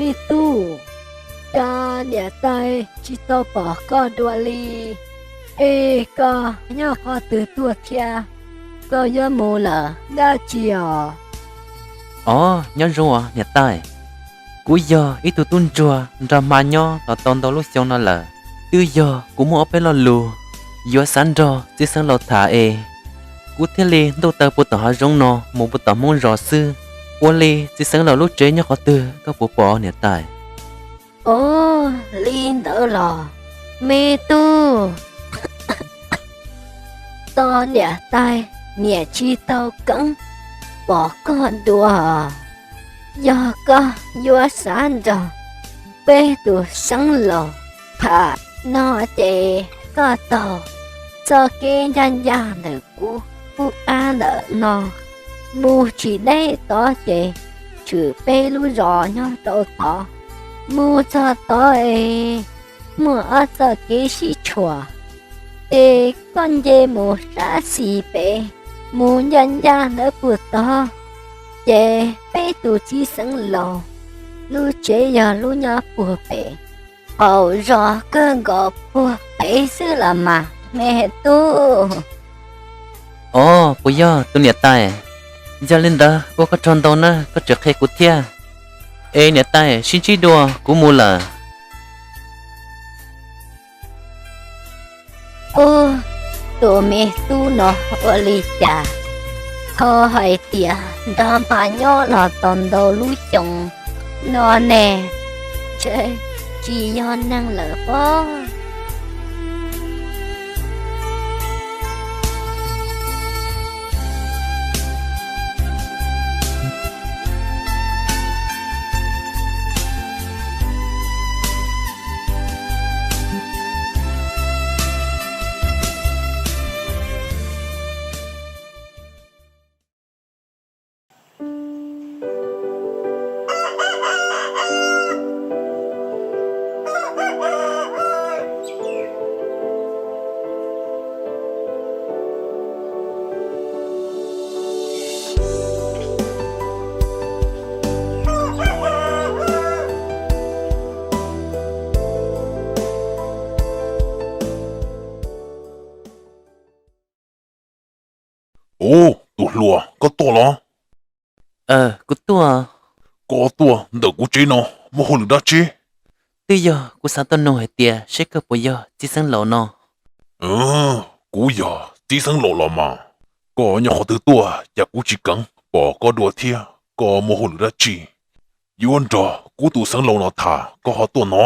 Me tub, cas niam tais tsis tau pom koj dua li, es koj nyob qhov twg tuaj thiab? Koj yuav mus lawm dab tsi os? Os, nyob zoo os niam tais. Kuv yog ib tug tub ntsuag nrog hma nyob los tau ntau lub xyoo no lawm. Twb yog kuv muaj ob peb lo lus yuav xav nrog txiv xeev laus tham es kuv thiaj li ntuj taw puag tom hav zoov no mus puag tom Hmoob zos xwb. Ua li txiv xeev laus lub tsev nyob qhov twg koj puas pom niam tais? Os, li ntawd los me tub, tos niam tais niam tsis tau keev pom koj dua. Yog koj yuav xav nrog peb tus xeev laus tham no ces koj taug txoj kev ncaj ncaj ntawm kuv lub qab ntawm no mus tsis deb tod ces tshwm peb lub zos nyob rau tod. Mus txog tod es muaj ob txoj kev sib tshuam, ces koj nce mus sab xis pem, mus ncaj ncaj ntawd puag tod, ces peb tus txiv xeev laus lub tsev yog lub nyob puag pem qaum zos kawg nkaus puag pem xwb los mas me tub. Os, puas yog tus niam tais? Yog li ntawd ua koj tsaug ntau na koj tseem qhia kuv thiab. Es niam tais sib ntsib dua kuv mus lawm. Ub, tus me tub no ua li cas ho hais tias nrog hma nyob los tau ntau lub xyoo no ne, ntshe tsis yog neeg lawm pob. Ub, tus hluas, koj tuaj los? Kuv tuaj. Koj tuaj ntawm kuv tsev no muaj hauj lwm dab tsi? Twb yog kuv xav tuaj nug hais tias seb koj puas yog txiv xeev laus no. Kuv yog txiv xeev laus los mas. Koj nyob qhov twg tuaj cas kuv tsis keev pom koj dua thiab, koj muaj hauj lwm dab tsi? Yuav nrog kuv tus xeev laus no tham koj ho tuaj no?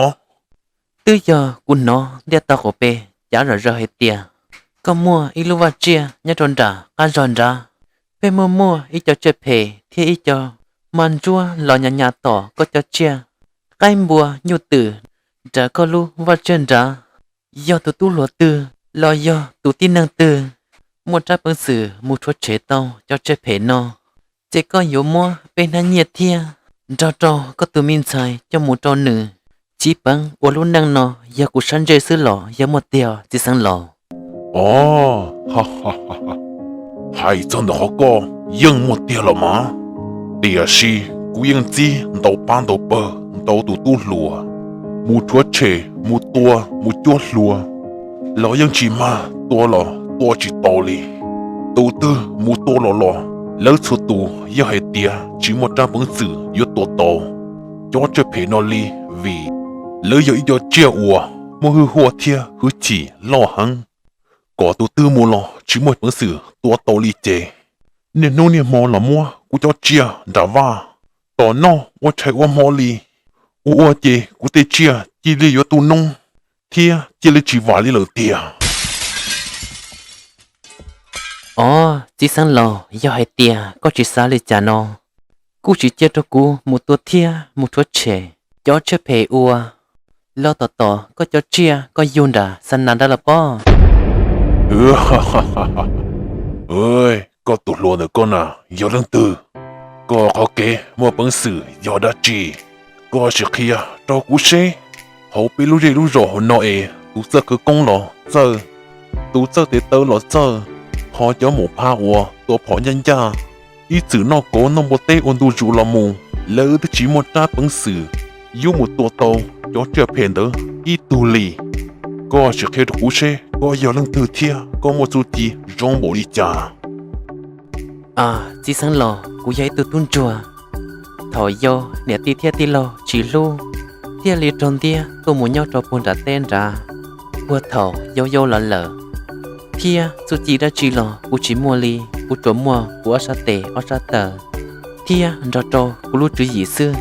Twb yog kuv hnov ntiaj teb qaum pem cav zom zaws hais tias koj muaj ib lub vaj tsiaj nyob rau nram qab zog nrad. Pheej muaj muaj ib co tsiaj phem thiab ib co hma ntsuab los nyas nyas tom koj cov tsiaj. Qaib npua nyuj twm nram koj lub vaj tsiaj nrad. Yog tus tub hluas twg los yog tus tib neeg twg muaj rab peev xwm mus rhuav tshem tau cov tsiaj phem no, ces koj yuav muab peb hnab nyiaj thiab nrog rau koj tus me ntxhais coj mus rau nws. Tsis peev ua lub neej no yog kuv sab ntsej xwb los yog muaj tiag txiv xeev laus? Os, hais txog ntawm qhov koj yeej muaj tiag los mas. Tiam sis kuv yeej txib ntau pab ntau pawg ntau tus tub hluas mus rhuav tshem mus tua mus cuab hlua los yeej tsis mag, tua los tua tsis tau li. Tus twg mus tua los los lawv txhua tus yog hais tias tsis muaj rab peev xwm yuav tua tau cov tsiaj phem no li, vim lawv yog ib co tsiaj uas muaj hwj huaj thiab hwj chim loj heev. Kom tus twg mus los tsis muaj peev xwm tua tau li ces niaj hnub niaj hmo los muab kuv cov tsiaj nram vaj tom noj ua tshais ua hmo li. Ua ua ces kuv tej tsiaj cia li yuav tu noob thiab cia li tsis vam li lawm tiag. Os, txiv xeev laus, yog hais tias koj tsis xav li cas no, kuj tsis cia rau kuv mus tua thiab mus rhuav tshem cov tsiaj phem uas los tom tom koj cov tsiaj koj yug nram xa nas nrad los pob. Koj tus hluas ntawm koj na yog leej twg? Koj qhov kev muaj peev xwm yog dab tsi? Koj sim qhia rau kuv seb, hauv peb lub zej lub zos hauv no es tus txawj khawv koob los txawj, tus txawj tes taw los txawj, ho cov maum phaj uas tua phom ncaj ncaj, ib txwm noj kauv noj npua teb ua ntu zus los mus, lawv twb tsis muaj rab peev xwm yuav mus tua tau cov tsiaj phem ntawd ib tug li. Koj sim qhia rau kuv seb koj yog leej twg thiab koj muaj txuj ci zoo npaum li cas. Txiv xeev laus, kuv yog ib tug tub ntsuag. Thaum yau niam tij thiab tij laug tsis hlub, thiaj li raug ntiab tuaj mus nyob rau puag nram teb nrad. Puag thaum yau yau los lawm, thiab txuj ci dab tsi los kuv tsis muaj li, kuv tsuas muaj kuv ob sab tes ob sab taw thiab nrog rau kuv lub tswv yim xwb.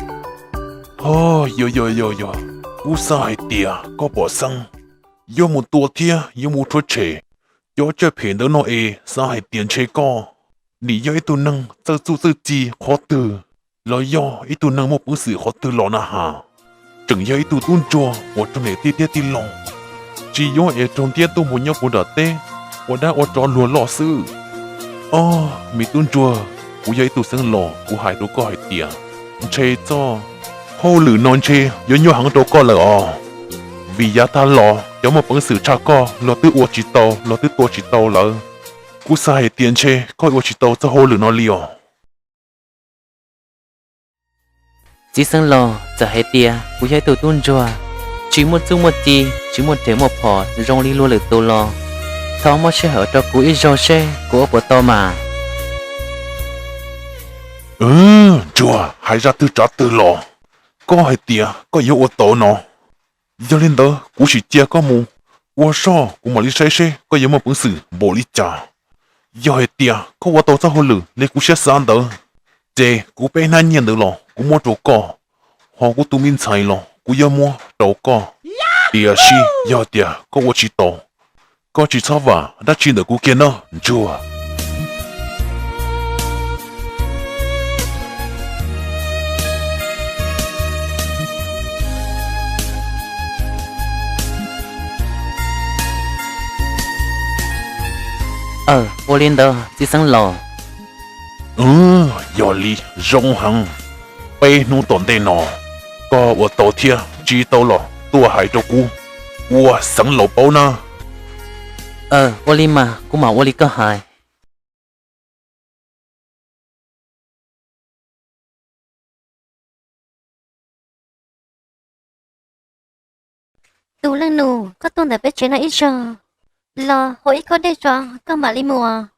Ho, yog yog yog yog, kuv xav hais tias koj pom xeeb yuav mus tua thiab yuav mus rhuav tshem cov tsiaj phem ntawd no es xav hais tias ntshe koj nim yog ib tug neeg txawj txuj txawj ci qhov twg, los yog ib tug neeg muaj peev xwm qhov twg los na has. Tseem yog ib tug tub ntsuag uas raug niam tij thiab tij laug tsis yuav es raug ntiab tuaj mus nyob puag nram teb ua dab ua tsov luag loj xwb. Ob, me tub ntsuag, kuv yog ib tug xeev laus, kuv hais rau koj hais tias ntshe txoj hauj lwm no ntshe yuav nyuaj heev rau koj lawm os. Vim yav tag los cov muaj peev xwm tshaj koj los twb ua tsis tau, los twb tua tsis tau lawm. Kuv xav hais tias ntshe koj ua tsis tau txoj hauj lwm no li os. Txiv xeev laus, txawm hais tias kuv yog ib tug tub ntsuag, tsis muaj txuj muaj ci, tsis muaj riam muaj phom zoo li luag lwm tus los, thov muab sij hawm rau kuv ib zaug seb kuv ua puas tau mas. Ntsuag, hais zaj twg tsav twg los, koj hais tias koj yuav ua tau no. Yog li ntawd kuv sim cia koj mus ua zog, kuv mam li saib seb koj yuav muaj peev xwm npaum li cas. Yog hais tias koj ua tau txoj hauj lwm li kuv siab xav ntawd, ces kuv peb hnab nyiaj ntawd los kuv muab rau koj, ho kuv tus me ntxhais los kuv yuav muab rau koj. Tiam sis yog tias koj ua tsis tau, koj tsis txhob vam dab tsi ntawm kuv kiag nawb ntsuag. Ua li ntawd txiv xeev laus. Yog li, zoo heev. Peb hnub tom ntej no koj ua tau thiab tsis tau los tuaj hais rau kuv ua xeev laus paub nawb. Ua li mas kuv mam ua li koj hais. Tus leej nus, koj tuaj ntawm peb tsev no ib zaug, los hau ib khob dej tso koj mam li mus.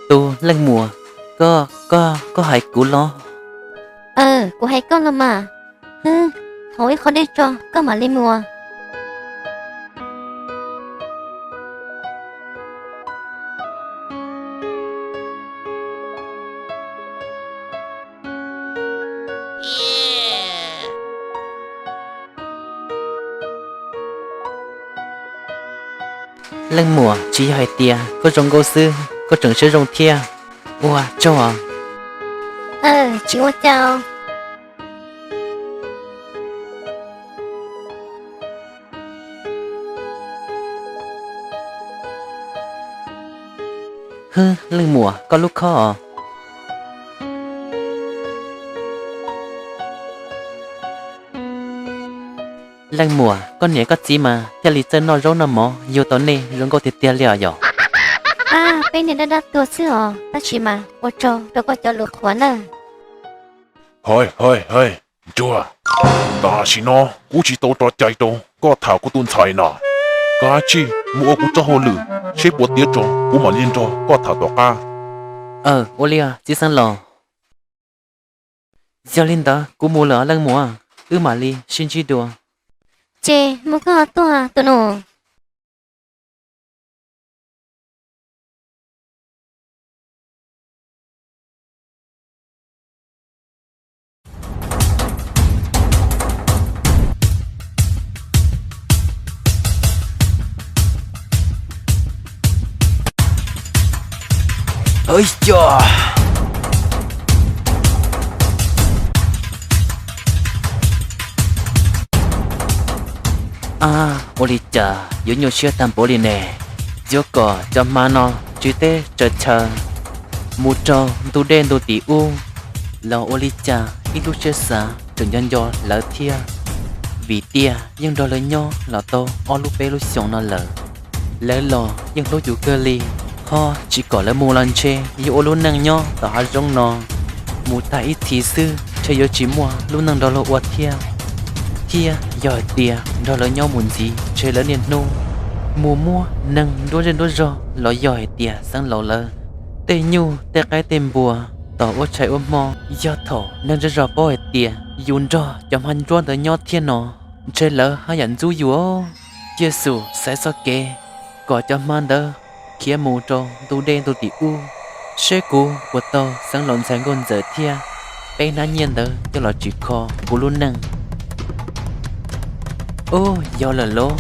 Tus leej muam, koj, koj, koj hais kuv los? Kuv hais koj los mas. Hwb, hau ib khob dej tso koj mam li mus. Leej muam, tsis yog hais tias koj zoo nkauj xwb, koj tseem siab zoo thiab. Ua tsaug. Tsis ua cas. Hwb, leej muam, koj lub khob os. Leej muam, koj niam koj txiv mas thiaj li txawj noj zaub noj mov yug tau nej zoo nkauj tiag tiag li os yom. Peb niag dab dab tuag xwb os, tab sis mas ua tsaug rau koj cov lus qhuas nawb. Hais, hais, hais, ntsuag, tam sim no kuv tsis tau tso cai rau koj tham kuv tus ntxhais na. Kav tsij mus ua kuv txoj hauj lwm seb puas tiav tso kuv mam li nrog koj tham tom qab. Ua li txiv xeev laus. Yog li ntawd kuv mus lawm leej muam, wb mam li sib ntsib dua. Ces mus koj tuaj tus nus. Ab, ua li cas yuav nyuaj siab tag npaum li ne? Yuav kom cov hma no tsiv teb tsaws chaw mus rau ntu dej ntu tim ub los ua li cas ib lub siab xav tseem nco nco lawv thiab. Vim tias yeej nrog lawv nyob los tau ob lub peb lub xyoos no lawm, lawv los yeej hlub yus kawg li. Ho tsis kom lawv mus los ntshe yuav ua lub neej nyob tom hav zoov no mus tag ib txhis xwb, ntshe yuav tsis muaj lub neej nrog luag ua thiab. Thiab yog hais tias nrog lawv nyob mus ntxiv, ntshe lawv niaj hnub mus muab neeg nruab zej nruab zog los yog hais tias xeev laus lawv tej nyuj tej qaib tej npua tom ua tshais ua hmo. Yog thaum neeg zej zog paub hais tias yus nrog cov hma ntsuab ntawd nyob thiab no, ntshe lawv haj yam ntxub yus. Cia xum xaiv txoj kev kom cov hma ntawd khiav mus rau ntu dej ntu tim ub, seb kuv puas tau xeev laus ntxhais nkauj ntxawm thiab peb hnab nyiaj ntawd coj los tsim kho kuv lub neej. Ub, yog lawm lauj.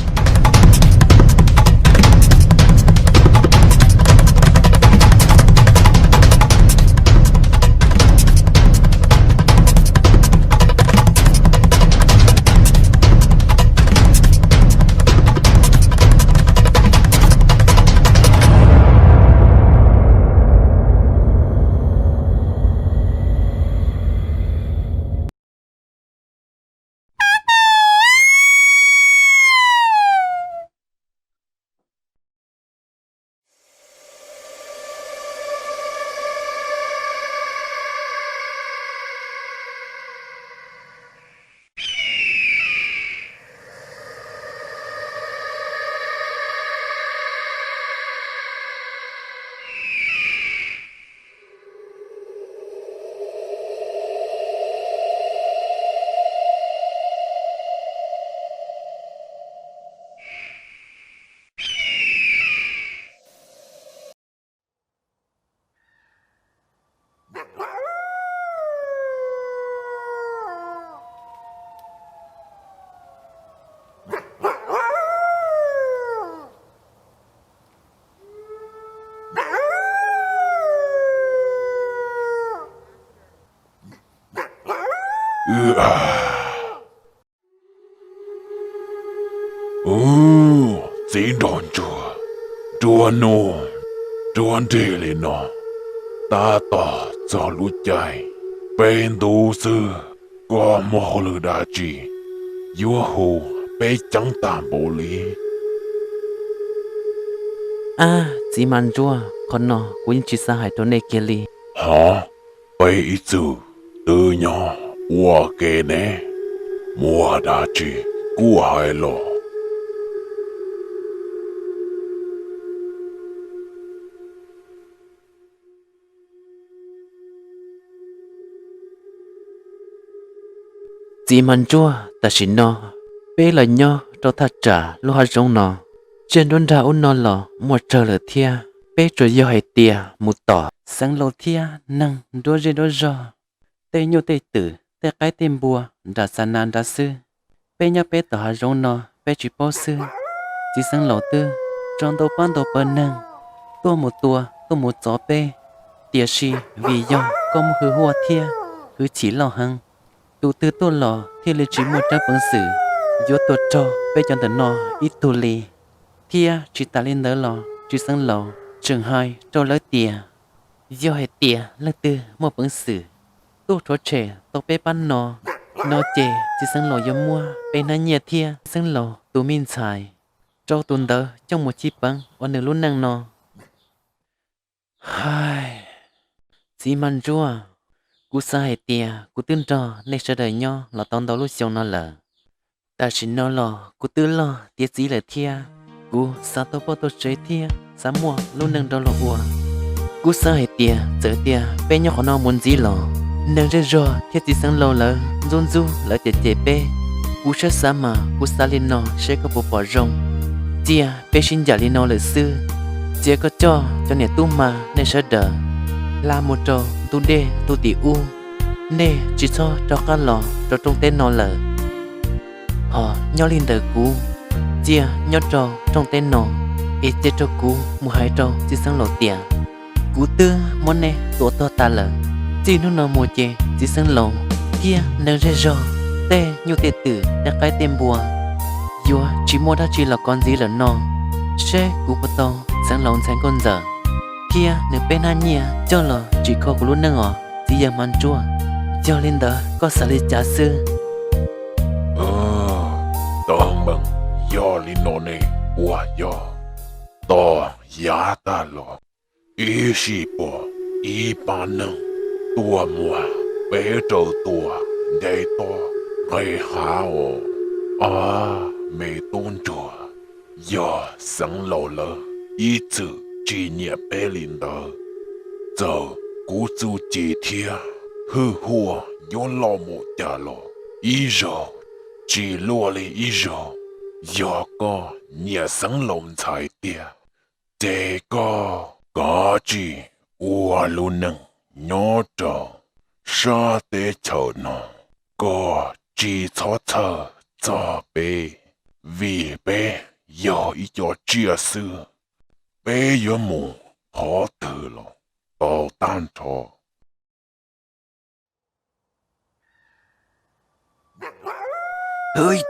Ub, txiv nraug ntsuag, nruab hnub nruab nrig li no, tab tom txog lub caij peb ntub xwb, koj muaj hauj lwm dab tsi yuav hu peb ceeb tag npaum li? Ab, txiv hma ntsuag, qhov no kuv yeej tsis xav hais rau nej kiag li. Hov, peb ib txwm twb nyob ua ke ne, muaj dab tsi kuj hais los. Txiv hma ntsuag, tam sim no peb los nyob rau thaj tsam lub hav zoov no, tsiaj nruab nrag ub no los muaj tsawg lawm thiab. Peb tsuas yog hais tias mus tom xeev laus thiab neeg nruab zej nruab zog tej nyuj tej twm tej qaib tej npua nram xa nas nrad xwb. Peb nyob peb tom hav zoov no peb tsis paub xwb. Txiv xeev laus twb tso ntau pab ntau pawg neeg tuaj mus tua tuaj mus txov peb, tiam sis vim yog koj muaj hwj huaj thiab hwj chim loj heev, tus twg tuaj los thiaj li tsis muaj peev xwm yuav tua raug peb cov ntawm no ib tug li. Thiab tsis tas li ntawd los txiv xeev laus tseem hais rau lawv tias yog hais tias leej twg muaj peev xwm tuaj rhuav tshem tau peb pab no, no ces txiv xeev laus yuav muab peb hnab nyiaj thiab txiv xeev laus tus me ntxhais rau tus ntawd coj mus chiv peev ua nws lub neej no. Hais, txiv hma ntsuag, kuv xav hais tias kuv twb nrog nej sawv daws nyob los tau ntau lub xyoo no lawm. Tam sim no los kuv twb loj tiav txiv lawm thiab, kuv xav tau poj tau sev thiab xav muaj lub neej nrog luag ua. Kuv xav hais tias txawm tias peb nyob qhov no mus ntxiv los neeg zej zog thiab txiv xeev laus lawv ntxub ntxub lawv cem cem peb. Kuv saib xav mas kuv xav li no seb koj puas pom zoo. Cia peb sib ncaim li no lawm xwb. Cia koj coj cov niam tub hma nej sawv daws hla mus rau ntu dej ntu tim ub, nej tsis txhob rov qab los rau rooj teb no lawm. Hos nyob li ntawm kuv, cia nyob rau rooj teb no, es cia rau kuv mus hais rau txiv xeev laus tias kuv twb muab nej tua tuag tas lawm. Txij hnub no mus ces txiv xeev laus thiab neeg zej zog tej nyuj tej twm tej qaib tej npua, yuav tsis muaj dab tsi los kov ntxiv lawm no, seb kuv puas tau xeev laus ntxhais nkauj ntxawm thiab nws peb hnab nyiaj coj los tsim kho kuv lub neej os txiv yawg Hmoob Ntsuab. Yog li ntawd koj xav li cas xwb? Teeb meem yog li no ne, puas yog? Tos yav tag los ib sij pom ib pab neeg tuaj muag peb rau tua nce toj nqes hav os. Ab, me tub ntsuag, yog xeev laus lawv ib txwm tsis nyiam peb li ntawd, txawm kuv txuj ci thiab hwj huaj yuav loj mus cas los ib zaug tsis luaj li ib zaug. Yog koj nyiam xeev laus ntxhais tiag, ces koj kav tsij ua lub neej nyob rau sab teb chaws no, koj tsis txhob txhawj txog peb, vim peb yog ib co tsiaj xwb, peb yuav mus qhov twg los tau tag nrho. Hwj,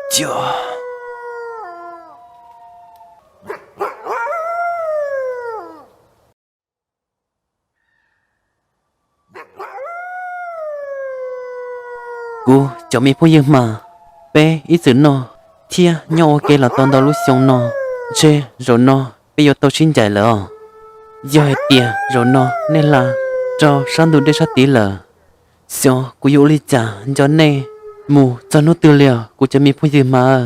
kuv cov me phooj ywg mas, peb ib txwm noj thiab nyob ua ke los tau ntau lub xyoo no, ntshe zaum no peb yuav tau sib ncaim lawm os. Yog hais tias zaum no nej hla rau sab ntug dej sab tid lawm, xyov kuv yuav ua li cas nco nej mus txog hnub twg li os kuv cov me phooj ywg mas.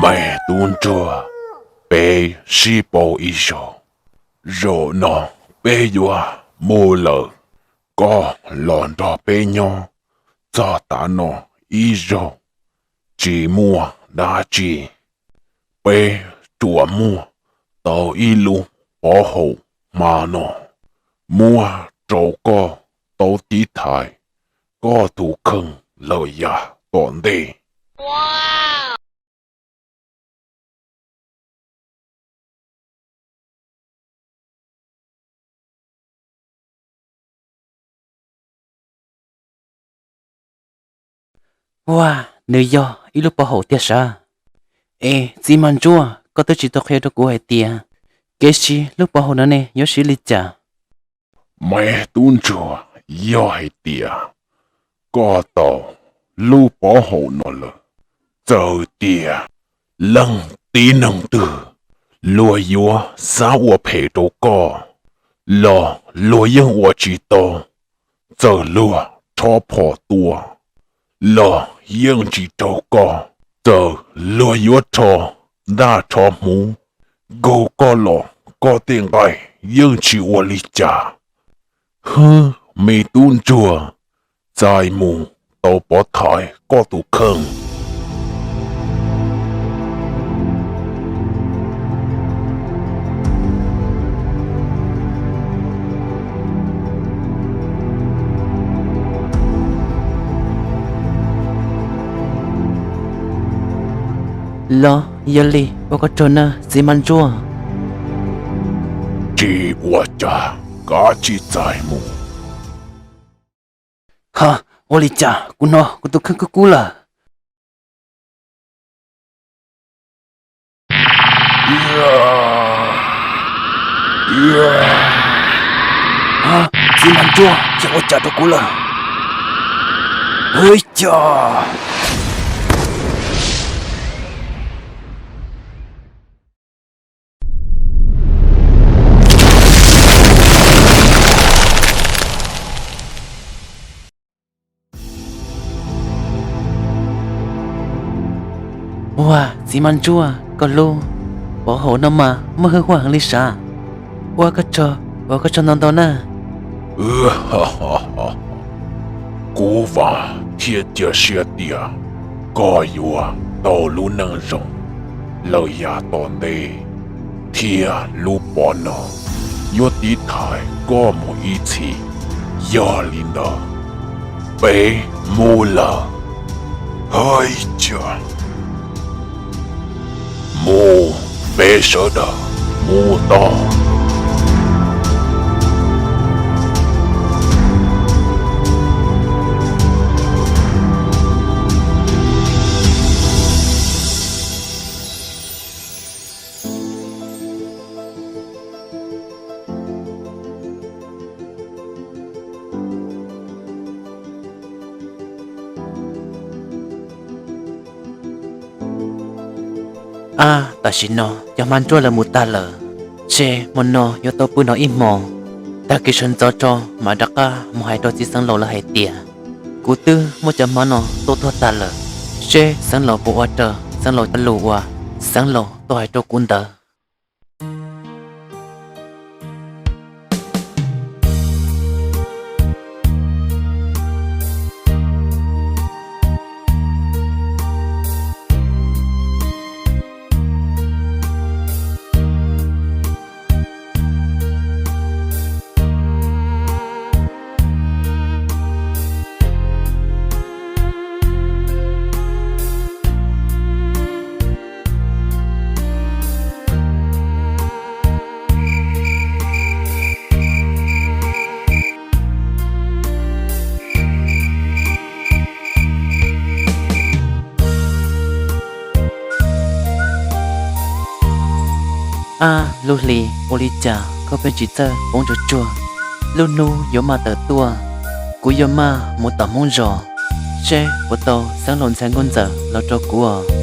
Me tub ntsuag, peb sib paub ib zaug, zaum no peb yuav mus lawm, koj los nrog peb nyob txog tav no ib zaug, tsis muaj dab tsi, peb tsuas muaj tau ib lub pov haum hma no muab rau koj tau tiv thaiv koj tus kheej lawm yav tom ntej. Ua, nws yog ib lub pov haum tiag sav. Es txiv Mas Ntsuab, koj twb tsis tau qhia rau kuv hais tias kev siv lub pov haum no ne yuav siv li cas? Me tub ntsuag, yog hais tias koj tau lub pov haum no lawm, txawm tias leej tib neeg twg luag yuav xav ua phem rau koj los luag yeej ua tsis tau. Txawm luag rho phom tua los yeej tsis raug koj, txawm luag yuav rho ntaj rho hmuv nkaug koj los koj tej nqaij yeej tsis ua li cas. Hwb, me tub ntsuag, txais mus tau pov thaiv koj tus kheej. Los yog li ua koj tsaug nawb txiv Mas Ntsuab. Tsis ua cas, kav tsij txais mus. Ha, ua li cas kuv hnov kuv tus kheej kub kub lawm? Ha, txiv Mas Ntsuab, yog ua cas rau kuv lawm? Hwj, cas! Ua, txiv Mas Ntsuab, koj lub pov haum no mas muaj hwj huaj heev li sav. Ua koj tsaug, ua koj tsaug ntau ntau na. Kuv vam thiab cia siab tias koj yuav tau lub neej zoo lawm yav tom ntej, thiab lub pov no yuav tiv thaiv koj mus ib txhis. Yog li ntawd, peb mus lawm. Hwj, cas! Mus, peb sawv daws mus tau. Ab, tam sim no cov hmab nruab lawv mus tag lawm, ces hmo no yuav tau pw no ib hmo. Tag kis sawv ntxov tso mam rov qab mus hais rau txiv xeev laus lawv hais tias kuv twb muab cov hmab no tuaj tuag tag lawm, seb xeev laus puas ua raws xeev laus lus uas xeev laus tau hais rau kuv ntawd. Ab, lub hli ua li cas koj pheej tsis txawj poob tsuag tsuag? Lub hnub yuav maj tawm tuaj, kuv yuav maj mus tom Hmoob zos, seb puas tau xeev laus ntxhais nkauj ntxawm los rau kuv.